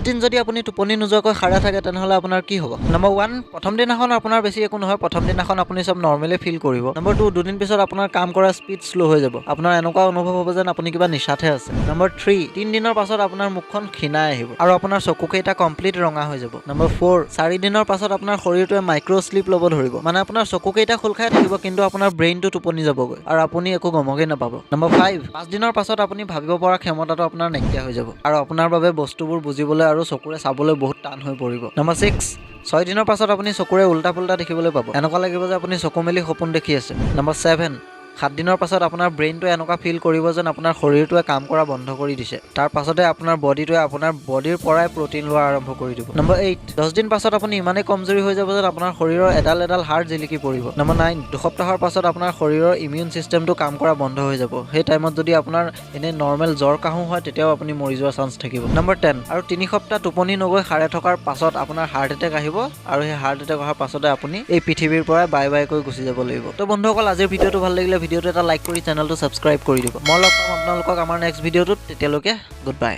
10 দিন যদি আপুনি টোপনি নোযোৱাকৈ সাৰে থাকে, তেনেহ'লে আপোনাৰ কি হ'ব? নম্বৰ 1, প্ৰথম দিনাখন আপোনাৰ বেছি একো নহয়। প্ৰথম দিনাখন আপুনি চব নৰ্মেলি ফিল কৰিব। নম্বৰ 2, দুদিন পিছত আপোনাৰ কাম কৰা স্পীড শ্ল' হৈ যাব। আপোনাৰ এনেকুৱা অনুভৱ হ'ব যেন আপুনি কিবা নিচাতহে আছে। নম্বৰ 3, 3 দিনৰ পাছত আপোনাৰ মুখখন ক্ষীণাই আহিব আৰু আপোনাৰ চকুকেইটা কমপ্লিট ৰঙা হৈ যাব। নম্বৰ 4, 4 দিনৰ পাছত আপোনাৰ শৰীৰটোৱে মাইক্ৰ' শ্লিপ ল'ব ধৰিব। মানে আপোনাৰ চকুকেইটা খোল খাই থাকিব, কিন্তু আপোনাৰ ব্ৰেইনটো টোপনি যাবগৈ আৰু আপুনি একো গমকেই নাপাব। নম্বৰ 5, 5 দিনৰ পাছত আপুনি ভাবিব পৰা ক্ষমতাটো আপোনাৰ নাইকিয়া হৈ যাব আৰু আপোনাৰ বাবে বস্তুবোৰ বুজিবলৈ আৰু চকুৰে চাবলৈ বহুত টান হৈ পৰিব। নম্বৰ 6, 6 দিনৰ পাছত আপুনি চকুৰে উল্টা পুল্টা দেখিবলৈ পাব। এনেকুৱা লাগিব যে আপুনি চকু মেলি সপোন দেখি আছে। নম্বৰ 7, 7 দিনৰ পাছত আপোনাৰ ব্ৰেইনটোৱে এনেকুৱা ফিল কৰিব যেন আপোনাৰ শৰীৰটোৱে কাম কৰা বন্ধ কৰি দিছে। তাৰ পাছতে আপোনাৰ বডিটোৱে আপোনাৰ বডিৰ পৰাই প্ৰটিন লোৱা আৰম্ভ কৰি দিব। নম্বৰ 8, 10 দিন পাছত আপুনি ইমানেই কমজোৰি হৈ যাব যেন আপোনাৰ শৰীৰৰ এডাল এডাল হাড় জিলিকি পৰিব। নম্বৰ 9, 2 সপ্তাহৰ পাছত আপোনাৰ শৰীৰৰ ইমিউন ছিষ্টেমটো কাম কৰা বন্ধ হৈ যাব। সেই টাইমত যদি আপোনাৰ এনেই নৰ্মেল জ্বৰ কাহো হয়, তেতিয়াও আপুনি মৰি যোৱাৰ চান্স থাকিব। নম্বৰ 10, আৰু 3 সপ্তাহ টোপনি নগৈ সাৰে থকাৰ পাছত আপোনাৰ হাৰ্ট এটেক আহিব আৰু সেই হাৰ্ট এটেক অহাৰ পাছতে আপুনি এই পৃথিৱীৰ পৰাই বাই বাই কৈ গুচি যাব লাগিব। তো বন্ধুসকল, আজিৰ ভিডিঅ'টো ভাল লাগিলে ভিডিঅ'টো এটা লাইক কৰি চেনেলটো ছাবস্ক্ৰাইব কৰি দিব। মই লগ পাম আপোনালোকক আমাৰ নেক্সট ভিডিঅ'টোত। তেতিয়ালৈকে গুড বাই।